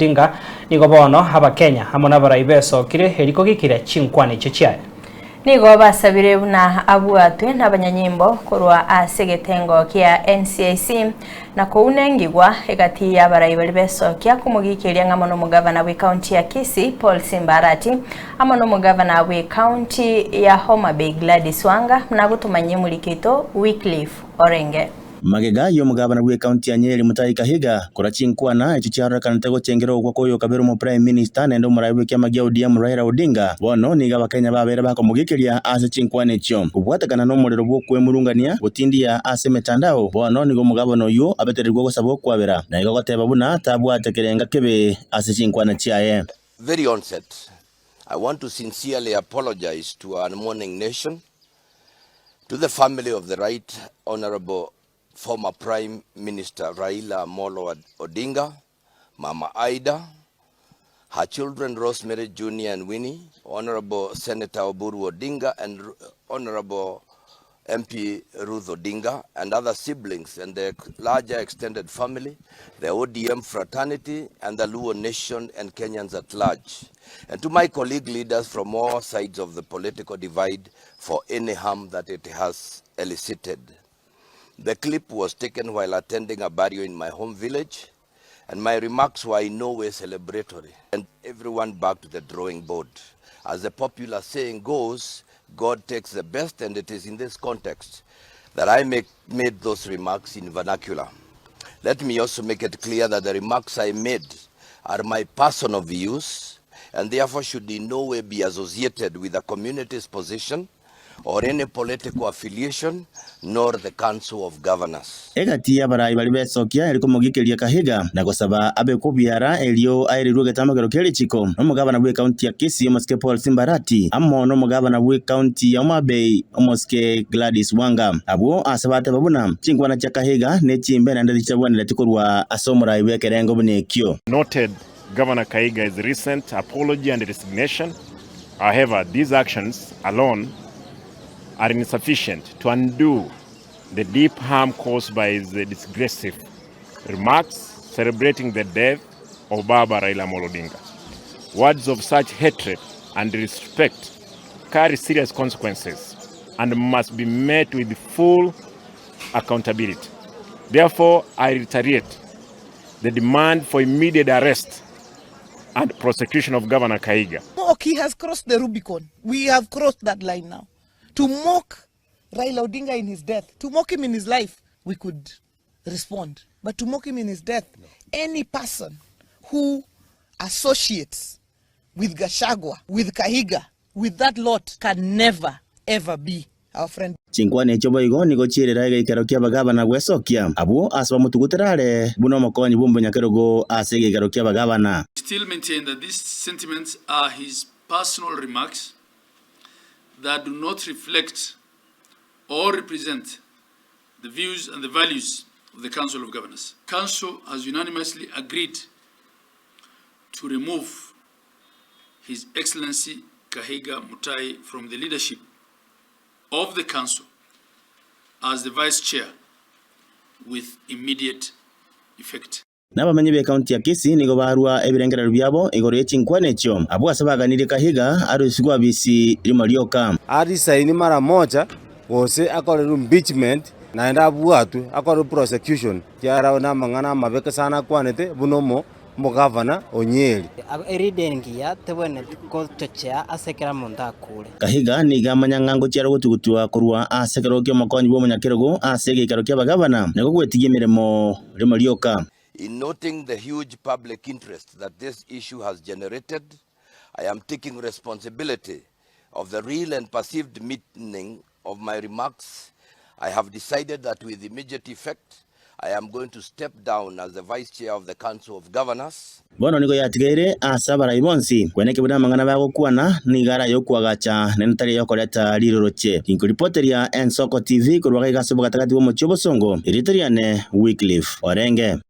Odinga, nigo bono Abakenya amo nabarai besokire erio kogikira chinkwana echio chiaye. Nigo basabire buna abwatwe nabanyanyimbo korwa ase egetengo kia NCIC na kounengigwa egati y'abarai baria besokia komogikeria ng'amo nomogavana bw'ecounty ya Kisii Paul Simba Arati amo nomogavana bw'ecounty ya Homa Bay Gladys Wanga buna agotomanyia omoriki oito Wycliffe Orenge. Magega y'omogabana bw'ecounty ya Nyeri Mutahi Kahiga kora chinkwana echio chiarorekanete gochengera ogokwa kw'oyokabere omoprime minister naende omorai bw'ekiama gia ODM Raila Odinga, bono nigo abakenya babeire bakomogekeria ase chinkwana echio. Kobwatekana nomorero bw'okwemurungania gotindia ase emetandao, bono nigo omogabana oyio abetererigwe gosaba okwabera na igo goteba buna tabwate kerenga kebe ase chinkwana chiaye. Very onset, I want to sincerely apologize to our mourning nation To the family of the Right Honourable former Prime Minister Raila Amolo Odinga, Mama Ida, her children Rosemary Junior and Winnie, Honourable Senator Oburu Odinga and Honourable MP Ruth Odinga and other siblings and the larger extended family, the ODM fraternity and the Luo nation and Kenyans at large. And to my colleague leaders from all sides of the political divide for any harm that it has elicited. The clip was taken while attending a burial in my home village, and my remarks were in no way celebratory. And everyone back to the drawing board. As the popular saying goes, God takes the best, and it is in this context that I make, made those remarks in vernacular. Let me also make it clear that the remarks I made are my personal views and therefore should in no way be associated with the community's position or any political affiliation nor the Council of Governors. Egati y'abarai baria besokia eri komogikeria Kahiga na gosaba abekwe obiara erio aererwe egetamokero kia richiko nomogabana bw'ecounty ya Kisii omosike Paul Simbarati amo nomogabana bw'ecounty ya Homa Bay omosike Gladys Wanga. Abwo ase bateba buna chinkwana chia Kahiga nechimbe naende tichabwenereti korwa ase omorai bw'ekerengo buna ekio. Noted Governor Kahiga's recent apology and resignation, however, these actions alone are insufficient to undo the deep harm caused by his disgraceful remarks celebrating the death of Baba Raila Amolo Odinga. Words of such hatred and disrespect carry serious consequences and must be met with full accountability. Therefore, I reiterate the demand for immediate arrest and prosecution of Governor Kahiga. Mock, he has crossed the Rubicon. We have crossed that line now. To mock Raila Odinga in his death, to mock him in his life, we could respond. But to mock him in his death, no. any person who associates with Gachagua, with Kahiga, with that lot can never ever be our friend. Chinkwana echio boigo nigo chiirera egeikaro ki'abagabana gwesokia, abwo ase bamotugutera are buna omokonyi bw'omonyakerogo ase egeikaro ki'abagabana. Still maintain that these sentiments are his personal remarks that do not reflect or represent the views and the values of the Council of Governors. Council has unanimously agreed to remove His Excellency Kahiga Mutahi from the leadership of the Council as the Vice Chair with immediate effect. Nabamenyi b'Ekaunti ya Kisii nigo barua ebirengererio biabo igoro ye chinkwana echio, abwo ase baganirie Kahiga arusigwe abisi rimo rioka. Arisaini mara moja gose akorerwe impeachment naende abwatwe akorerwe prosecution ekiagera namang'ana amabe sana akwanete buna omo omogavana o Nyeri. Erinde engiya tebwenereti gochochea ase kera omonto akure. Kahiga nigo amanya ng'a ngochiare gotugutwa korwa ase ekerogo ki'omokonyi bw'omonyakerogo ase egeikaro ki'abagavana, na gogwetigia emeremo rimo rioka. In noting the huge public interest that this issue has generated, I am taking responsibility of the real and perceived meaning of my remarks. I have decided that with immediate effect, I am going to step down as the Vice Chair of the Council of Governors. Bono nigo yatigaire ase abarai bonsi kweneki buna amang'ana bagokwana nigo are ay'okoagacha naende tari ayokoreta riroroche. Inkoripoteria Ensoko TV korwa gaiga ase obogatagati bw'omochie obosongo, erieta riane Wycliffe Orenge.